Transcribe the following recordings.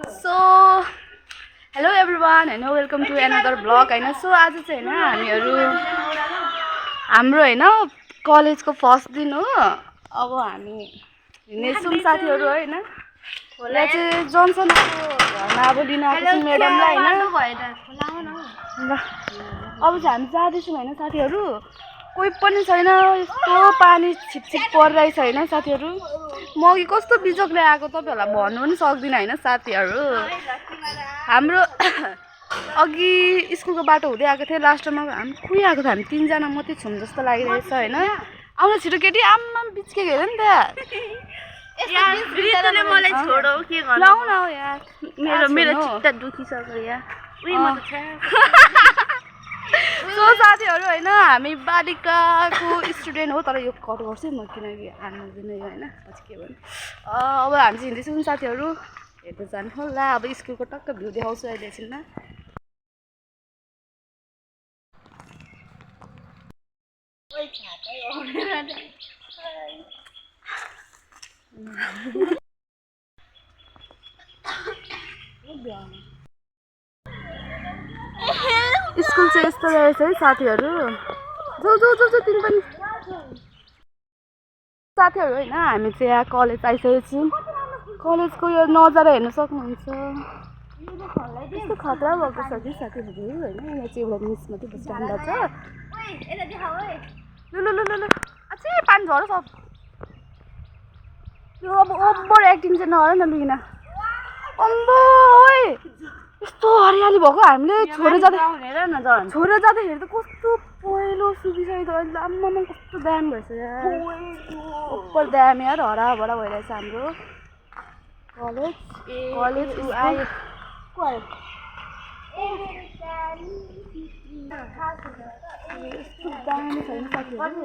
So hello everyone होइन welcome to another blog होइन। So आज चाहिँ होइन हामीहरू हाम्रो होइन कलेजको फर्स्ट दिन हो। अब हामी हिँड्नेछौँ साथीहरू होइन। होला चाहिँ जनसनको घरमा अब लिन आएको छौँ म्याडमलाई होइन। ल अब चाहिँ हामी जाँदैछौँ होइन साथीहरू। कोही पनि छैन, यस्तो पानी छिपछिप परिरहेछ होइन साथीहरू। म अघि कस्तो बिजोकले आएको तपाईँहरूलाई भन्नु पनि सक्दिनँ होइन साथीहरू। हाम्रो अघि स्कुलको बाटो हुँदै आएको थियो, लास्टमा हामी कोही आएको थियो, हामी तिनजना मात्रै छौँ जस्तो लागिरहेछ होइन। आउनु छिटो केटी, आम्मा बिच्केको हेर नि त। लाउ न यार, मेरो चित्त दुखिसक्यो यार। सो साथीहरू होइन हामी बालिकाको स्टुडेन्ट हो, तर यो कट गर्छु म किनकि हान्नु दिने होइन। पछि के भन्नु, अब हामी चाहिँ हिँड्दैछौँ साथीहरू। हेर्दै जानु होला, अब स्कुलको टक्क भ्यू देखाउँछु अहिले एकछिन न। स्कुल चाहिँ यस्तो रहेछ है साथीहरू। जो तिमी पनि साथीहरू होइन। हामी चाहिँ यहाँ कलेज आइसकेको छौँ। कलेजको यो नजारा हेर्न सक्नुहुन्छ। यस्तो खतरा भएको छ कि साथीहरू होइन। यहाँ चाहिँ एउटा मिस मात्रै बसिरहनु भएको छ। लु अझै पानी झरो सब। यो अब ओभर एक्टिङ चाहिँ नगर न लुगिन। अम्बो यस्तो हरियाली भएको हामीले छोडेर जाँदाखेरि त कस्तो पहिलो सुकिसकेको अहिले। आम्मामा कस्तो दाम भएछ यार, ओभर दाम यार। हराभरा भइरहेछ हाम्रो कलेज। आयो यस्तो दामी छैन साथीहरू।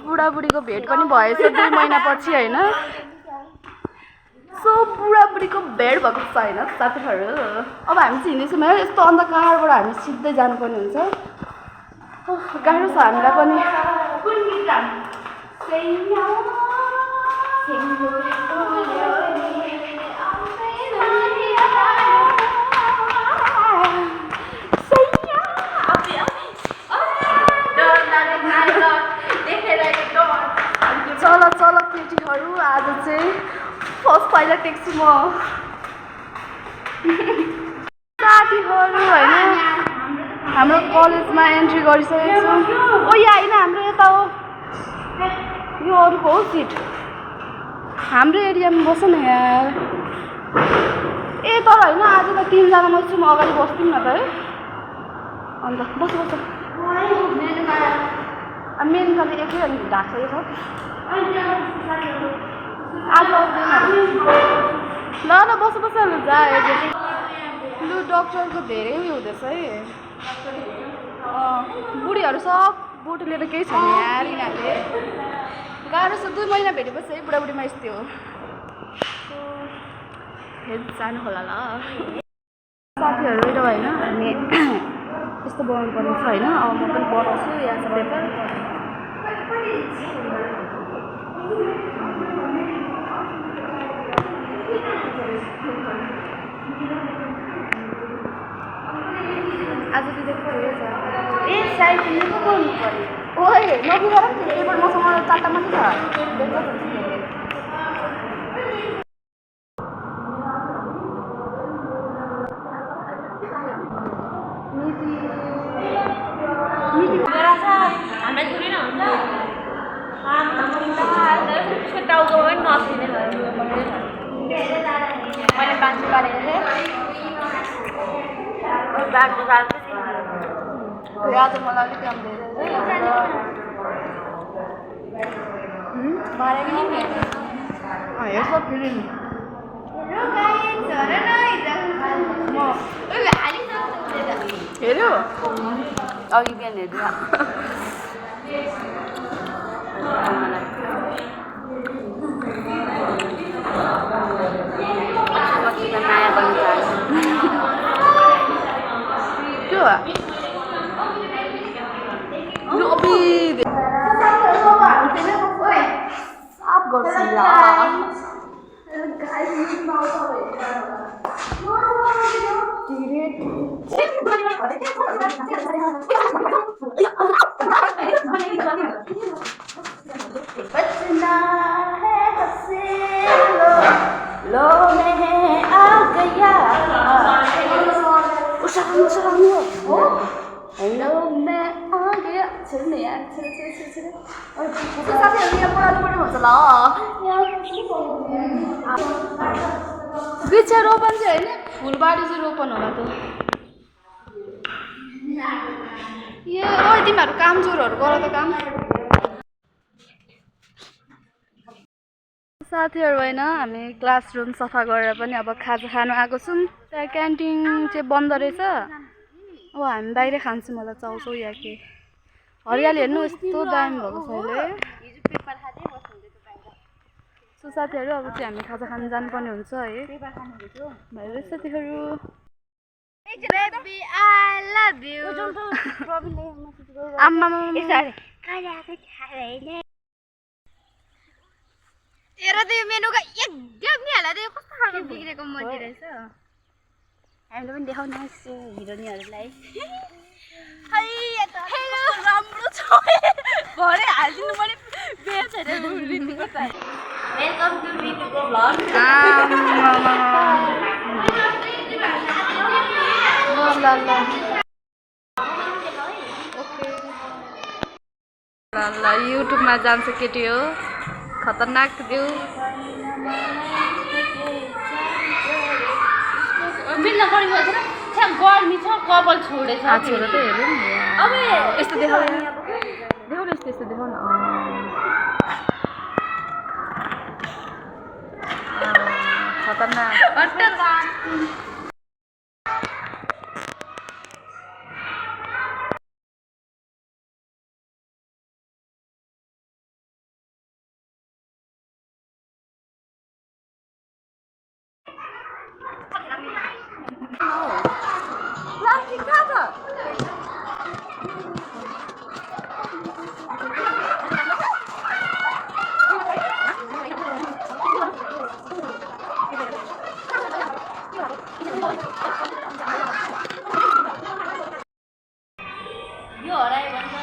बुढाबुढीको भेट पनि भएछ 2 महिनापछि होइन। सो बुढाबुढीको भेट भएको छ होइन साथीहरू। अब हामी चाहिँ हिँड्दैछौँ है। यस्तो अन्धकारबाट हामी सिधै जानुपर्ने हुन्छ। गाह्रो छ हामीलाई पनि। चल केटीहरू, आज चाहिँ फर्स्ट पहिला टेक्छु म साथीहरू होइन। हाम्रो कलेजमा एन्ट्री गरिसकेको छु। ओ यहाँ होइन, हाम्रो यता हो, यो अरूको हो सिट। हाम्रो एरियामा बस्छ न यार। ए तर होइन आज त 3 जना मात्रै छौँ, अगाडि बस्छौँ न त है। अन्त बस मेन खालि एकै अनि ढाक्छ छ आज आउँदैन। ल बस लु जा। लु डक्टरको धेरै उयो हुँदैछ है। बुढीहरू सब बोटो लिएर केही छैन यार यिनीहरूले। गाह्रो छ 2 महिना भेटेपछि है बुढाबुढीमा यस्तै हो। हेल्थ जानु होला ल साथीहरू। मेरो होइन हामी यस्तो बनाउनु पर्ने छ होइन। अब म पनि बनाउँछु। यहाँ छ पेपर। आज ए साइड पो गर्नु पर्यो। ओए नबिगार नि पेपर मसँग 4टा मात्रै छ। मैले बाँच्नु पारेको थिएँ आज मलाई अलिक काम धेरै हेर्छ फिल्म। हेऱ्यो अघि बिहान हेर्दा नयाँ बन्नु त्यो गर्छु ल बचना है हंसे लो में आ गया लो में आ गया चल यार चल साथीहरु यहाँ पढाउनु पर्ने हुन्छ ल वृक्ष रोपन चाहिँ होइन फुलबारी चाहिँ रोपन होला त ए ओ तिमीहरू कामचोरहरू गर त काम साथीहरु होइन हामी क्लासरुम सफा गरेर पनि अब खाजा खानु आएको छौँ त्यहाँ क्यान्टिन चाहिँ बन्द रहेछ अब हामी बाहिर खान्छौँ होला चाउचाउ या के हरियाली हेर्नु यस्तो दामी भएको छ अहिले सो साथीहरु अब चाहिँ हामी खाजा खान जानुपर्ने हुन्छ है भाइ साथीहरु तेरो त यो मेनुको एकदम नि हाला त्यो कस्तो खालको बिग्रेको मन्दिर रहेछ हामीले पनि देखाउनु हिरोनीहरूलाई हेलो राम्रो छ भरे हाल्दिनु पर्ने बेल छैन रितिको चाहिँ वेलकम टु रितिको भ्लग ल युट्युबमा जान्छ केटी हो खतरनाक देऊ मिल्न परेको छ छ्या गर्मी छ कपाल छोडेछ छोड त हेरौँ नि अब यस्तो देखाउ देखाउ न यस्तो देखाउ न खतरनाक प्लास्टिक कहाँ छ यो हरायो भने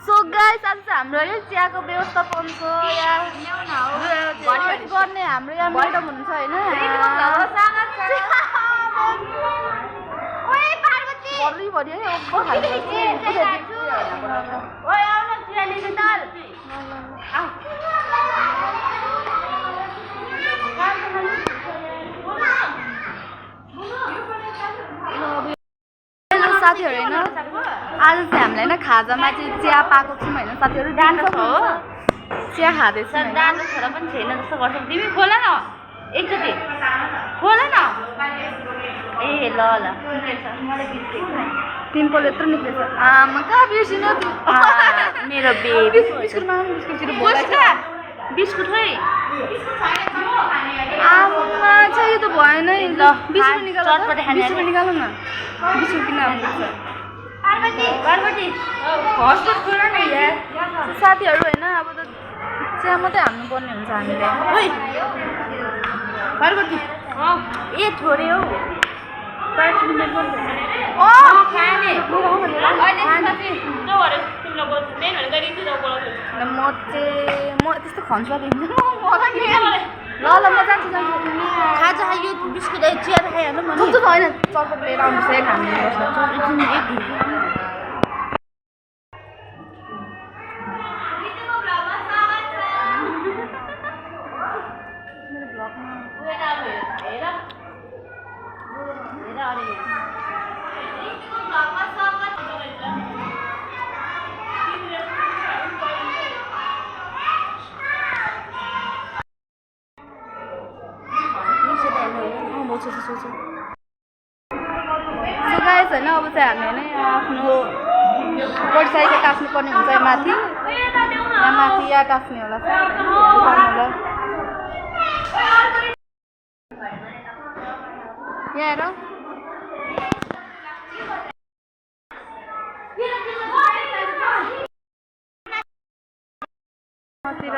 सो गाइस आज चाहिँ हाम्रो यो चियाको व्यवस्थापन छ यहाँ गर्ने हाम्रो यहाँ म्याडम हुनुहुन्छ होइन भरि है साथीहरु होइन आज चाहिँ हामीलाई होइन खाजामा चाहिँ चिया पाएको छौँ होइन साथीहरु डाँडो छ हो चिया खाँदैछ डाँडो छोरा पनि छैन जस्तो गर्छौ तिमी खोला न एकचोटि खोला न ए ल मलाई बिर्सेको पिम्पल यत्रो निक्लेछ आमा कहाँ बिर्सिनु मेरो बेबी बिस्कुट माग्नु बिस्कुट बिस्कुट खै आमा चाहिँ यो त भएन है ल बिस्कुट निकाल चटपटे खाने बिस्कुट निकाल न बिस्कुट किन आउँदैछ पार्वती हस्टेल खोल न यार साथीहरु होइन अब त चिया मात्रै हाल्नु पर्ने हुन्छ हामीले ओइ पार्वती ए छोरे हौ 5 मिनेट गर्नु खाने म त्यस्तो खन्छु ल म जान्छु खाजा यो बिस्कुट चिया खाइहाल्नु म त होइन चटपट लिएर आउनुहोस् है खानु होइन अब चाहिँ हामी होइन आफ्नो मोटरसाइकल टाँच्नुपर्ने हुन्छ माथि यहाँ माथि यहाँ टाँच्ने होला यहाँ हेर मतिर